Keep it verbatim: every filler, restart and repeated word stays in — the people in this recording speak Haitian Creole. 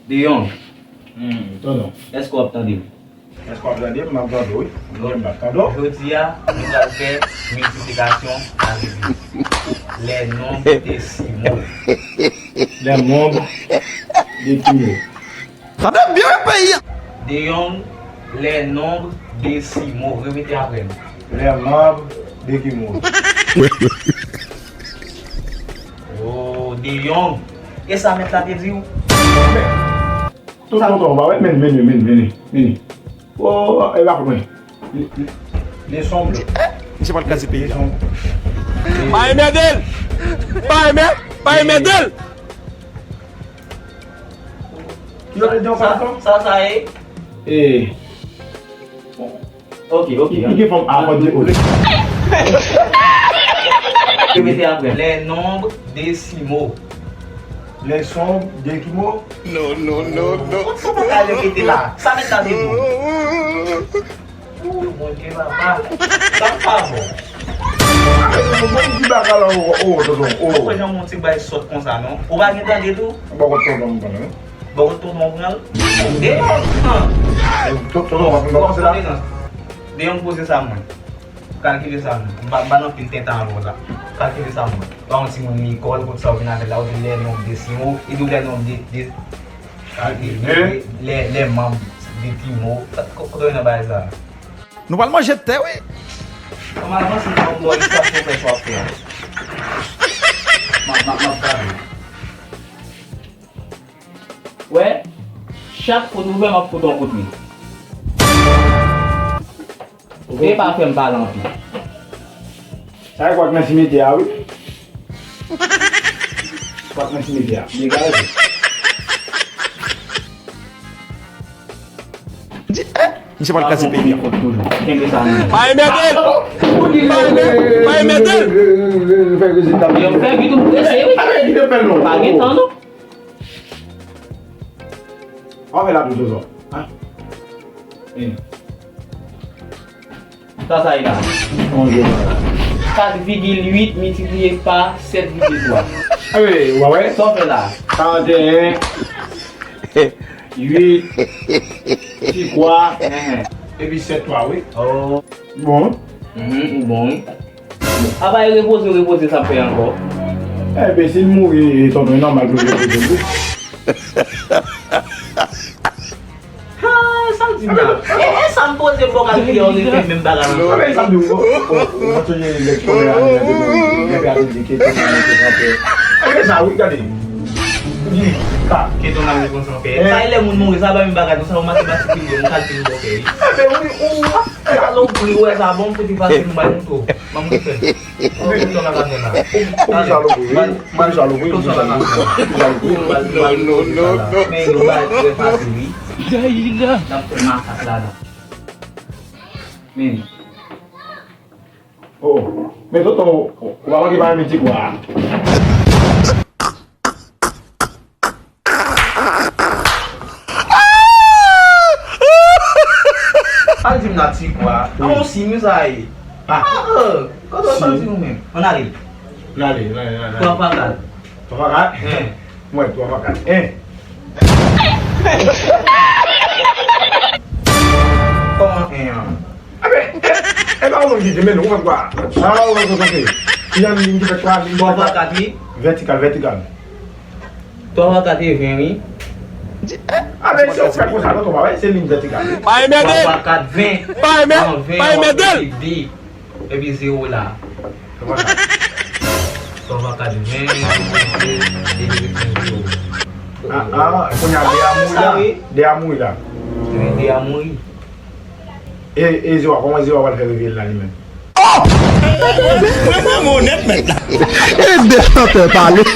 De Jong, hmm, tonton, èske w ap tande m? Èske w ap tande m? M ap tande w, wi. Mwen menm m ap tande w. Jodi a, nou pral fè miltiplikasyon a redi. Les nombres décimaux. Les nombres décimaux. Sa te byen peyi a. De Jong, les nombres décimaux. Repete apre m. Les nombres décimaux. Oh, De Jong. E sa mèt la te di w? Tonton, tonton, ba wè, men, men, men, men, men. Oh, e pa pou mwen. Li, li, li sonm. Misye pral kraze peyi a. Pa enmède l! Pa enmè-, pa enmède l! Ki lòt li di ankò, tonton? Sa, sa, sa e? E. Ok, ok. Li gen fòm a, fò di o. Repete apre. Les nombres décimaux. Les nombres décimaux? Non, non, non, non. Ou pa ka repete la. Sa mèt la te di w. Oh, Bondye papa. Sa pa bon. Bon, di bagay la, oh, oh, tonton, oh. Ou kwè jan moun ti bay sòt konsa, non? Ou pa gen tande tou? Bon, tonton, m konnen. Bò kote tonton pran l. Deyò! Tonton, tonton, tonton, se la. Deyò, poze sa mwen. Kalkile sa mwen. M pa, m pa nan anpil tenten avè w la. Kalkile sa mwen. Pa yon timoun lekòl, kote sa w vin avè l la, ou di les nombres décimaux, e di w les nombres de, de, de, de, les, les membres décimaux. Kote w nan bagay sa? Nou pral manje tè, wi. Kòman avanse nan yon bò, istwa sou fè sa w ap fè a. M ap, m ap, m ap gade. Wè, chak fout ou fè, m ap fout yon kout li. Veye pa fè m pale anpil. Sa e kwak nan simetyè a, wi. Kwak nan simetyè a. Degaje. Misye pral kraze peyi a. Kenbe sa nan men. Pa enmède l! Pa enmè-, pa enmède l! Yo fè vit ou prese, wi. Pa gen tan, non. Anfè la tou, Jojo. Sa, sa ye la? Kat vigil uit miltipliye pa sèt vigil twa. Sa w fè la? Karanteyen, uit, ti twa, epi sèt twa, wi. Oh. Bon. Mhm, ou bon, wi. Apa e repoze, repoze sa fè ankò? Enben, si l mouri, tonton, e nòmal pou l repoze l tou. Ha, sa l di m la? E, e sa m poze m bò kalkile, ou refè menm bagay la ankò. Enben, sa m di w, ou, ou, ou pa sonje lè ti kòmè a, lè te mouri, lè pè a te di ke tonton nan te sanpè. Enben, sa, wi, gade. Di, pa. Ke tonton nan te sanpè. Sa e lè moun mouri, sa pa menm bagay, non, sa yon matematik li ye, yon kalkil bò fè, wi. Enben, wi, ou, ou, Salopri, ou wè sa bon, fouti fasil, m bay mouto. Ban m refè l. Ou konn sa w ka fè la. Ou salopri, wi. Ou salopri, wi. Ou salopri. Non, non, non. Men yo bay trè fasil, wi. N ap fè masak ladan. Men. Oh, men tonton, ou pa manke pa renmen ti kwa a. Al di m la ti kwa. An yon siy wi sa ye. Ah. Ah, kote w santi ou menm? Ann ale. Ann ale, ann ale, ann ale. Twa fwa kat. Twa fwa kat? Hen. Mwen, twa fwa kat. Hen. Kòman hen an? Enben, e, e pa ou menm ki di, men ou fè kwa? Ah, ou fè kwa, ok. Ki jan liy ki fè kwa, liy ki fè kwa? Twa fwa kat wi. Vètikal, vètikal. Twa fwa kat e ven wi. Ah, men si ou fè konsa, non, tonton, se liy vètikal. Pa enmède l! Twa fwa kat ven. Pa enmè-, pa enmède l! Epi zewo la. Twa fwa kat. Twa fwa kat ven, epi zewo. Ah, ah, kounye a de a mouri la. De a mouri la. Wi, de a mouri. E, e zewo a, kòman zewo a pral fè reveye l la li menm? Oh! Mwen vrèman onèt mèt la. E de chantè pale.